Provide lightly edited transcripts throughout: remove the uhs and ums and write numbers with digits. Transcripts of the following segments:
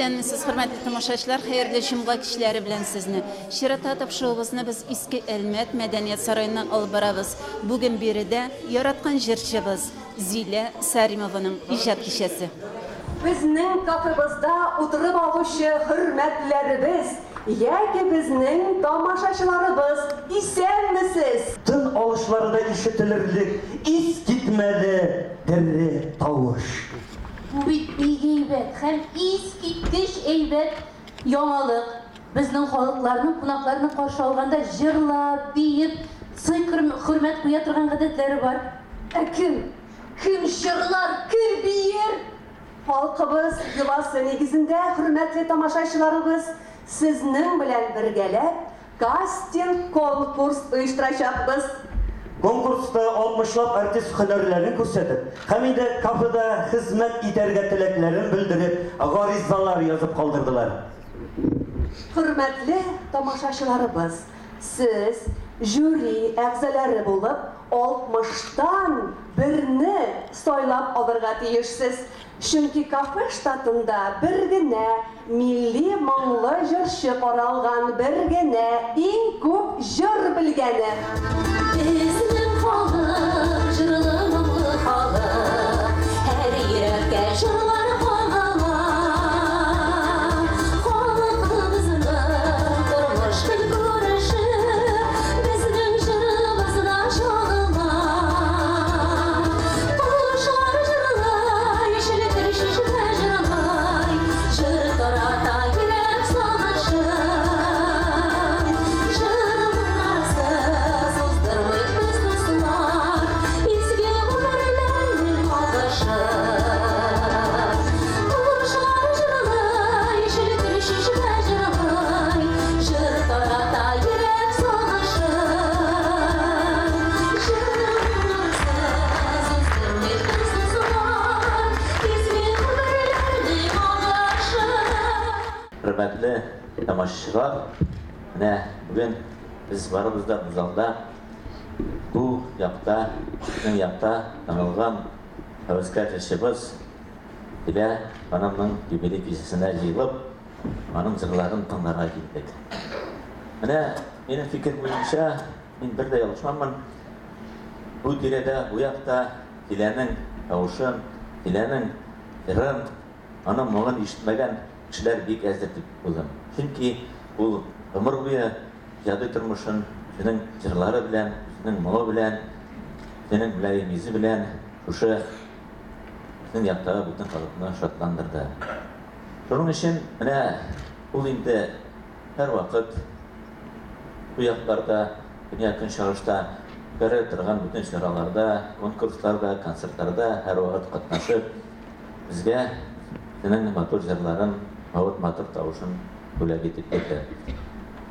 Исәнмесез, хөрмәтле тамашачылар, хәерле җомга кичләре белән сезне. Чиратта тапшыруыбызны без Иске Әлмәт мәдәният сараеннан алып барабыз. Бүген биредә яраткан җырчыбыз Зилә Саримованың иҗат кичәсе. Безнең кафебызда утырып алучы хөрмәтләребез яки безнең тамашачыларыбыз, исәнмесез! Тын алышлары да ишетелерлек искитмәле тере тавыш. Бу бит бик әйбәт һәм искиткеч әйбәт яңалык. Безнең халыкларның кунакларны каршы алганда җырлап, биеп, сый-хөрмәт куя торган гадәтләре бар. Ә кем, кем җырлар, кем биер? Халкыбыз йоласы нигезендә, хөрмәтле тамашачыларыбыз, сезнең белән бергәләп кастинг-конкурс оештырачакбыз. Конкурста алтмышлап артист һөнәрләрен күрсәтеп һәм инде кафеда хезмәт итәргә теләкләрен белдереп, гаризалар язып калдырдылар. Хөрмәтле тамашачыларыбыз, сез жюри әгъзалары булып, алтмыштан берне сайлап алырга тиешсез. Чөнки кафе штатында бер генә милли моңлы җырчы каралган, бер генә иң күп җыр белгәне. Безнең халык, җырлы моңлы халык, һәр йөрәккә җырлар кагыла. Халкыбызның тормыш-көнкүреше безнең җырыбызда чагыла. Кошлар җырлый, челтер чишмә җырлый, җыр тарата йөрәк сагышын. Җыр моңнарсыз уздырмыйк без, дуслар, изге гомерләрнең агышын. Кошлар җырлый, челтер чишмә җырлый, җыр тарата йөрәк сагышын. Җыр моңнарсыз уздырмыйк без, дуслар, изге гомерләрнең агышын. Хөрмәтле тамашачылар, менә бүген без барыбыз да бу залда, бу якта, безнең якта танылган һәвәскәр җырчыбыз Дилә ханымның юбилей кичәсенә җыелып, аның җырларын тыңларга килдек. Менә минем фикер буенча, мин бер дә ялгышмаммын, бу тирәдә, бу якта Диләнең тавышын, Диләнең җырын, аның моңын ишетмәгән кешеләр бик әздер дип уйлыйм. Чөнки ул гомер буе иҗади тормышын үзенең җырлары белән, үзенең моңы белән, үзенең мөлаем йөзе белән шушы безнең яктагы бөтен халыкны шатландырды. Шуның өчен менә ул инде һәрвакыт бу якларда, Көньяк Көнчыгышта үткәрелә торган бөтен чараларда, конкурсларда, концертларда һәрвакыт катнашып, безгә үзенең матур җырларын, матур тавышын бүләк итеп килде.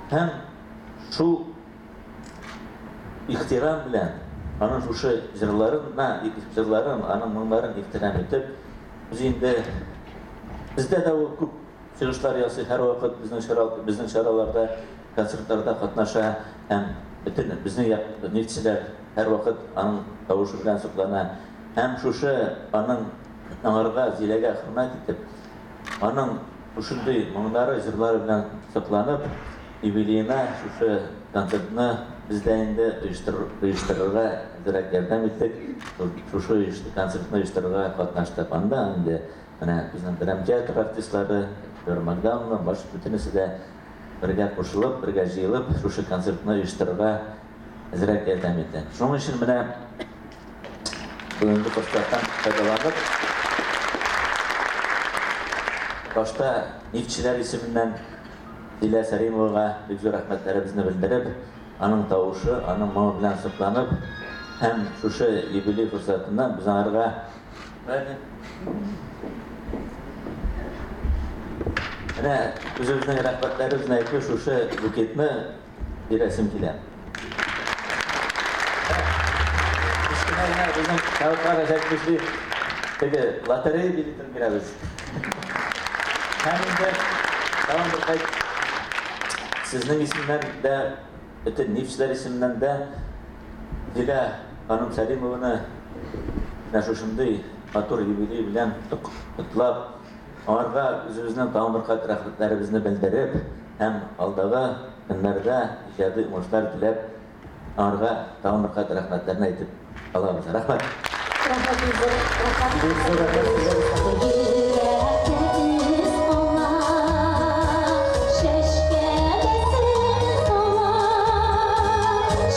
Һәм шул ихтирам белән аның шушы җырларына, җырларын, аның моңнарын ихтирам итеп, без инде бездә дә ул күп чыгышлар ясый, һәрвакыт безнең чара, безнең чараларда, концертларда катнаша һәм бөтен безнең як нефтьчеләр һәрвакыт аның тавышы белән соклана. Һәм шушы аның аңарга, Зиләгә хөрмәт итеп, аның шушындый моңнары, җырлары белән сокланып, юбилеена шушы концертны без дә инде оештырырга әзрәк ярдәм иттек, шушы концертны оештырырга катнаштык. Анда инде менә безнең драмтеатр артистлары, Флера Магдановна, баш бөтенесе дә бергә кушылып, бергә җыелып, шушы концертны оештырырга әзрәк ярдәм итте. Шуның өчен менә бүгенге форсаттан файдаланып, башта нефтьчеләр исеменнән Зилә Сәлимовага бик зур рәхмәтләребезне белдереп, аның тавышы, аның моңы белән сокланып һәм шушы юбилей форсатыннан без аңарга менә үзебезнең рәхмәтләребезне әйтеп шушы букетны бирәсем килә. Кечкенә генә безнең халыклар әйтмешли, теге лотерея билетын бирәбез. Һәм инде тагын бер кайт сезнең исемнән дә, бөтен нефтьчеләр исеменнән дә Зилә ханым Сәлимованы менә шушындый матур юбилей белән котлап, Аңарга үзебезнең тагын бер кат рәхмәтләребезне белдереп һәм алдагы көннәрдә иҗади уңышлар теләп, аңарга тагын бер кат рәхмәтләрне әйтеп калабыз. Рәхмәт! Рәхмәт, рәхмәт. Бик зур рәхмәт сезгә. Йөрәктә эз кала, чәчкә дә сала,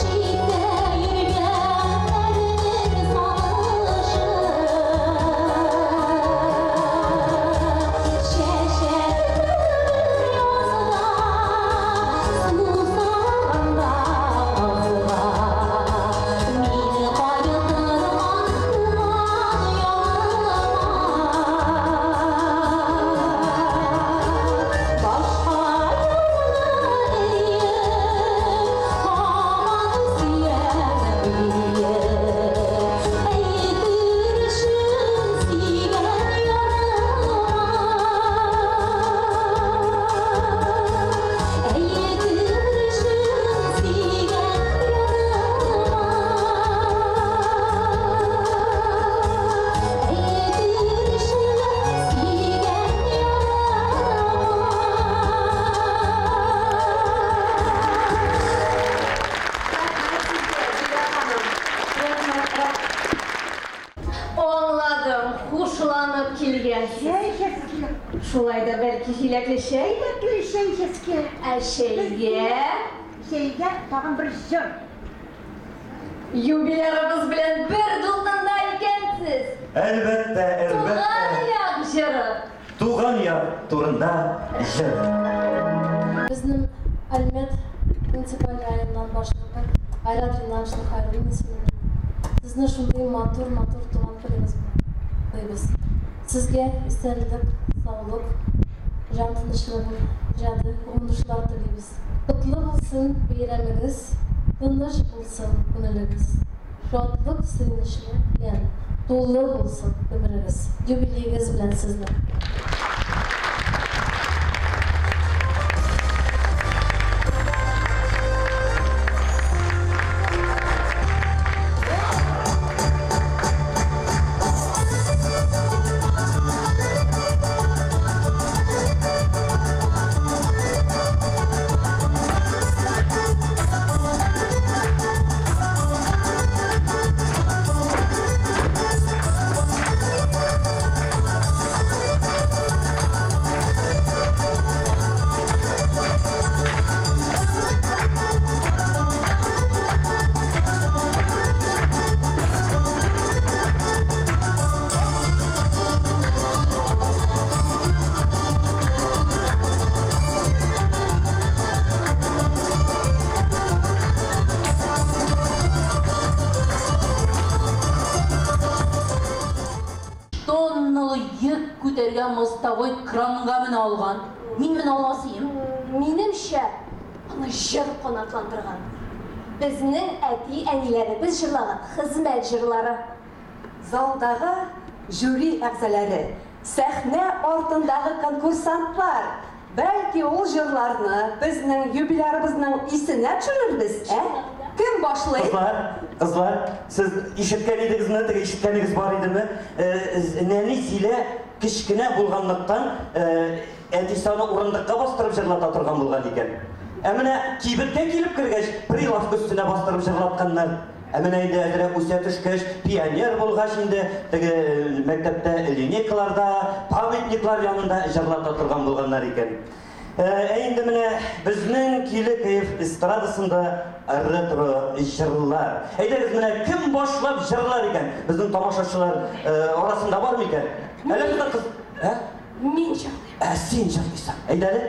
читтә йөргәннәрнең сагышы. Чәчәк язда, сусаганда алга, мин кайтырган туган ягыма. Башка юлны иеп, һаман сөям диеп, әйтер өчен сөйгән ярыма. Әйтер өчен сөйгән ярыма. Әйтер өчен сөйгән ярыма. Рәхмәт сезгә, Зилә ханым. Рәхмәт, рәхмәт. Аңладым, хушланып килгәнсез. Чәй эчәсе килә. Шулай да бәлки җиләкле чәй? Җиләкле чәй эчәсе килә. Ә чәйгә? Чәйгә тагын бер җыр. Юбилярыбыз белән бер дулкында икәнсез. Әлбәттә, Туган әлбәттә. як җыры. Туган як турында җыр. Безнең Әлмәт муниципаль районыннан башлыгы Айрат Ринатович Хайруллин исеменнән сезне шундый матур-матур туган көнегез белән котлыйбыз. Сезгә исәнлек, саулык, җан тынычлыгы, иҗади уңышлар телибез. Котлы булсын бәйрәмегез, тыныч булсын күңелегез. Шатлык, сөенечле белән тулы булсын гомерегез. Юбилеегез белән сезне. Тонналы йөк күтәргән мостовой кранга менә алган. Мин менә алмасыйм. Минемчә, аны җыр канатландырган. Безнең әти-әниләребез җырлаган хезмәт җырлары. Залдагы жюри әгъзалары, сәхнә артындагы конкурсантлар, бәлки ул җырларны безнең юбилярыбызның исенә төшерербез, ә? Кем башлый? Кызлар, кызлар, сез ишеткән идегезме? Теге ишеткәнегез бар идеме? Нәни Зилә кечкенә булганлыктан, әтисе аны урындыкка бастырып җырлата торган булган икән. Ә менә кибеткә килеп кергәч, прилавка өстенә бастырып җырлатканнар. Ә менә инде әзрәк үсә төшкәч, пионер булгач инде, теге мәктәптә линейкаларда, памятниклар янында җырлата торган булганнар икән. Ә инде менә безнең Киле Киев эстрадасында ретро җырлар. Әйдәгез, менә кем башлап җырлар икән? Безнең тамашачылар арасында бар микән? Әллә безнең кыз, ә? Мин җырлыйм. Ә син җырлыйсың. Әйдә әле.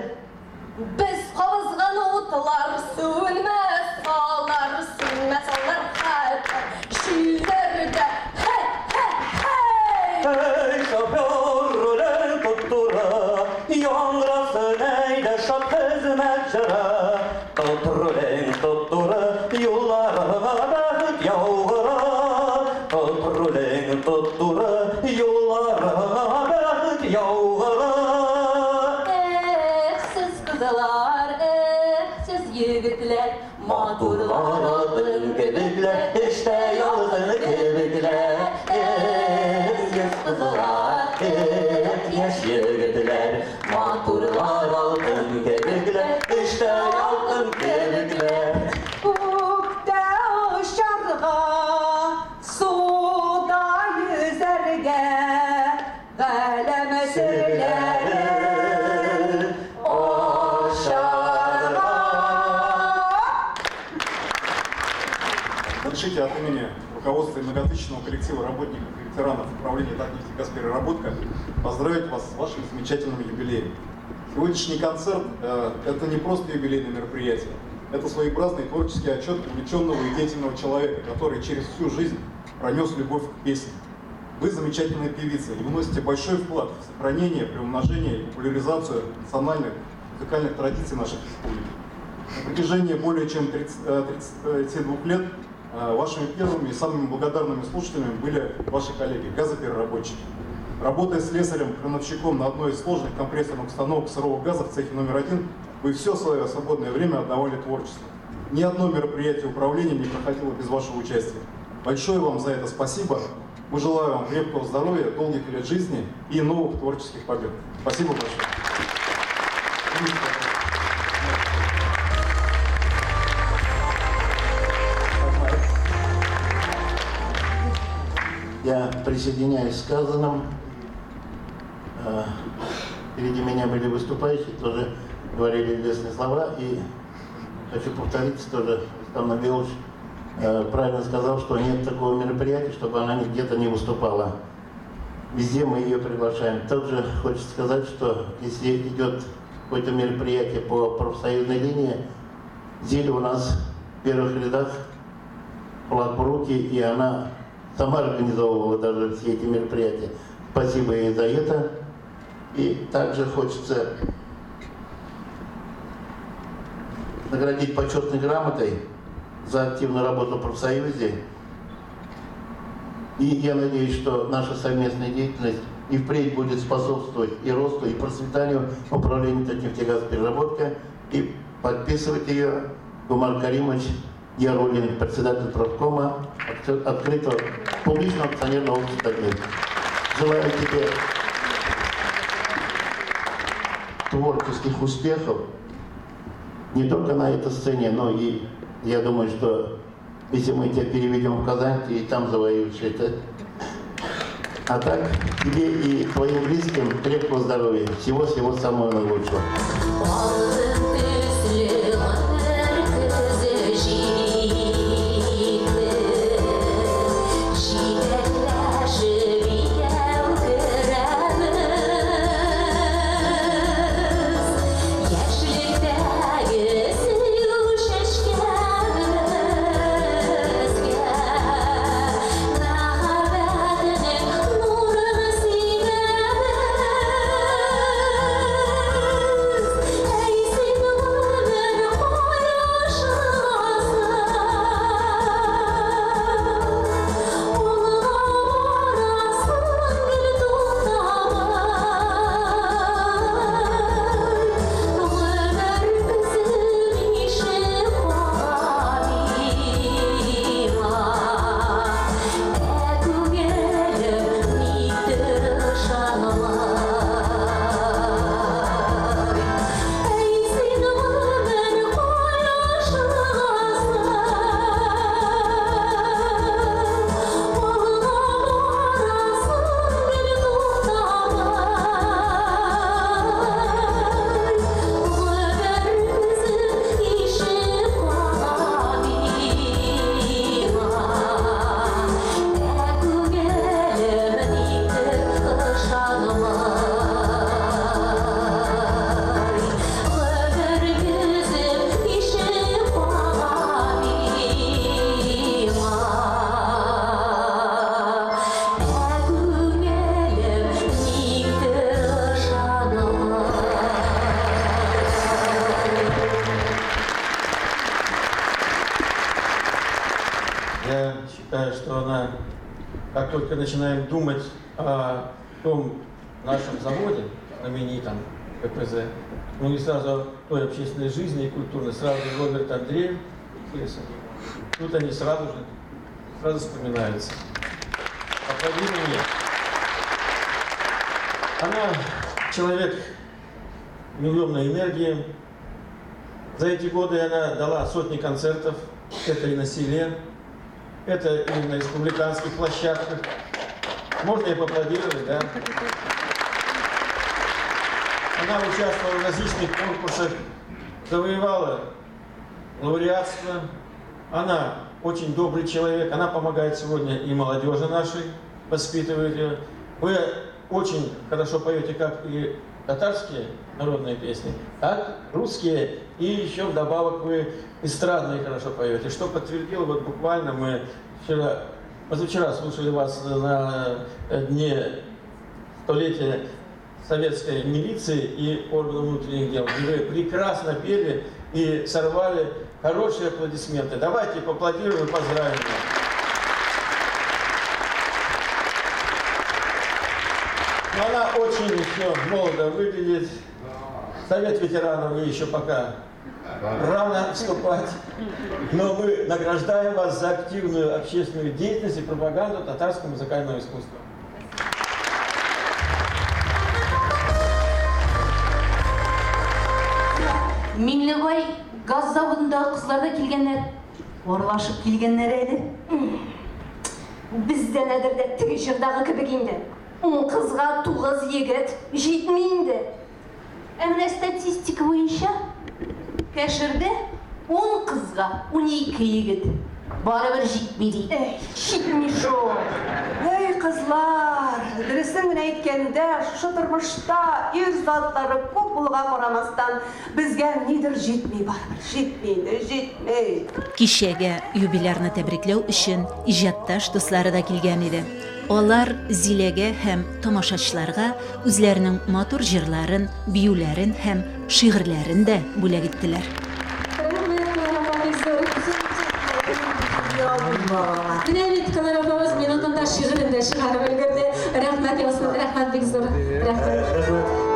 Без кабызган утлар сүнмәс, алар сүнмәс, алар хәтта җилләрдә. Хәй, хәй, хәй! Эй, шофер рулен тоттыра, яңгырасын әйдә шат хезмәт җыры. Тот рулен тоттыра, юлларыңа бәхет яугыра. Тот рулен тоттыра, юлларыңа бәхет яугыра. Эх, сез кызлар, эх, сез егетләр, Матурлар алтын кебекләр, эштә ялгын кебекләр. Эх, яшь кызлар, эх, яшь Яшь егетләр, матурлар алтын кебекләр, эштә ялкын кебекләр. Күктә очарга, суда йөзәргә, галәм серләрен ачарга. Разрешите от имени руководства и многотысячного коллектива работников и ветеранов управления «Татнефтегазпереработка» поздравить вас с вашим замечательным юбилеем. Сегодняшний концерт это не просто юбилейное мероприятие, это своеобразный творческий отчет увлеченного и деятельного человека, который через всю жизнь пронес любовь к песне. Вы замечательная певица и вносите большой вклад в сохранение, приумножение и популяризацию национальных музыкальных традиций нашей республики. На протяжении более чем 32 лет вашими первыми и самыми благодарными слушателями были ваши коллеги, газопереработчики. Работая слесарем-крановщиком на одной из сложных компрессорных установок сырого газа в цехе номер 1, вы все свое свободное время отдавали творчеству. Ни одно мероприятие управления не проходило без вашего участия. Большое вам за это спасибо. Мы желаем вам крепкого здоровья, долгих лет жизни и новых творческих побед. Спасибо большое. Я присоединяюсь к сказанным. Впереди меня были выступающие, тоже говорили лестные слова. И хочу повторить тоже, Рустам Набиуллович правильно сказал, что нет такого мероприятия, чтобы она где-то не выступала. Везде мы ее приглашаем. Также хочется сказать, что если идет какое-то мероприятие по профсоюзной линии, Зиля у нас в первых рядах, флаг в руки, и она сама организовывала даже все эти мероприятия. Спасибо ей за это. И также хочется наградить почетной грамотой за активную работу в профсоюзе. И я надеюсь, что наша совместная деятельность и впредь будет способствовать и росту, и процветанию управления «Татнефтегазпереработка», и подписывать ее Гумар Каримович Яруллин, председатель правкома открытого публичного акционерного общества «Татнефть». Желаю тебе творческих успехов не только на этой сцене, но и я думаю, что если мы тебя переведем в Казань, ты и там завоюешь это. А так, тебе и твоим близким крепкого здоровья. Всего-всего самого наилучшего. Я считаю, что она, как только начинаем думать о том нашем заводе, знаменитом КПЗ, ну не сразу той общественной жизни и культурной, сразу Роберт Андреев, тут они сразу же сразу вспоминаются. Аплодируем. Она Человек неуемной энергии. За эти годы она дала сотни концертов. Это и на селе, это и на республиканских площадках. Можно и поаплодировать, да? Она участвовала в различных конкурсах, завоевала лауреатство. Она очень добрый человек, она помогает сегодня и молодежи нашей, воспитывает ее. Вы очень хорошо поете как и татарские народные песни, так русские, и еще вдобавок вы эстрадные хорошо поете. Что подтвердил, вот буквально мы позавчера слушали вас на дне столетия советской милиции и органов внутренних дел. И вы прекрасно пели и сорвали хорошие аплодисменты. Давайте поаплодируем и поздравим вас. Но она очень еще молодо выглядит. Совет ветеранов ей еще пока рано вступать. Но мы награждаем вас за активную общественную деятельность и пропаганду татарского музыкального искусства. Миңлебай газ заводындагы кызлар да килгәннәр. Аралашып килгәннәр әле. Бездә нәдер дә теге җырдагы кебек инде. 10 кызга 9 егет җитми инде. Ә менә статистика буенча Кәшердә 10 кызга 12 егет. Барыбер җитми ди. Эй, җитми шул. Эй, кызлар, дөресен генә әйткәндә, шушы тормышта ир затлары күп булуга карамастан, безгә нидер җитми барыбер, җитми инде, җитми. Кичәгә юбилярны тәбрикләү өчен иҗатташ дуслары да килгән иде. Алар Зиләгә һәм тамашачыларга үзләренең матур җырларын, биюләрен һәм шигырьләрен дә бүләк иттеләр. Менә бит Клара апабыз минутында шигырен дә чыгарып өлгерде. Рәхмәт яусын, рәхмәт бик зур. Рәхмәт. Oh!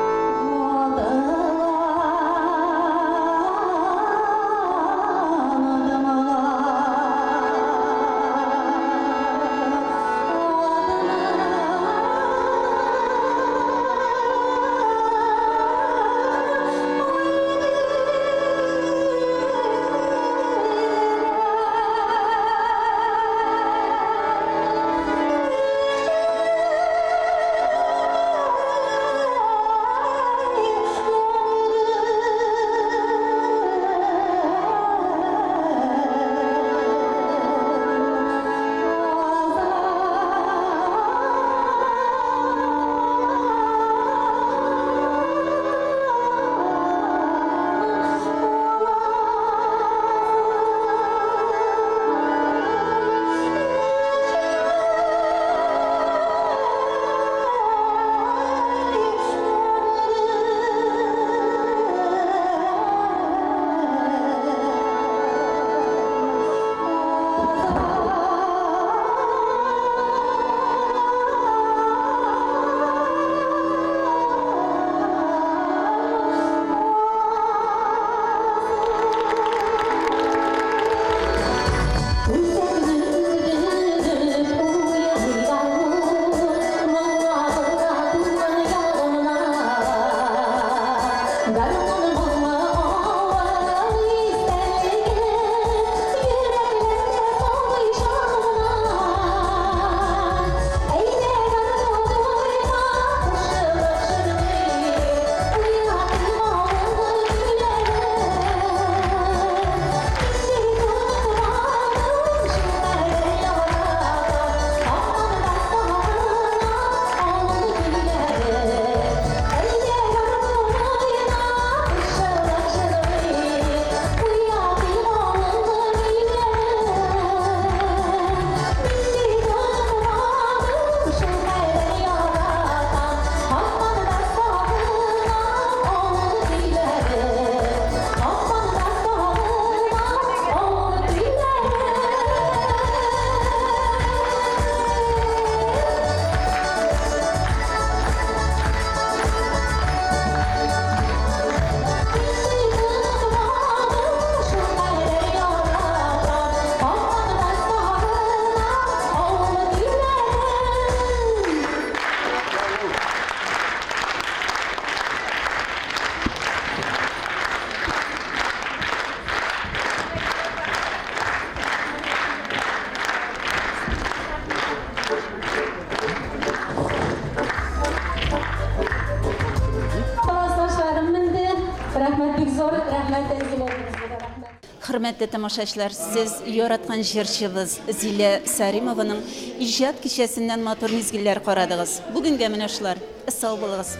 Хөрмәтле тамашачылар, сез яраткан җырчыбыз Зилә Саримованың иҗат кичәсеннән матур мизгелләр карадыгыз. Бүгенгә менә шулар. Сау булыгыз.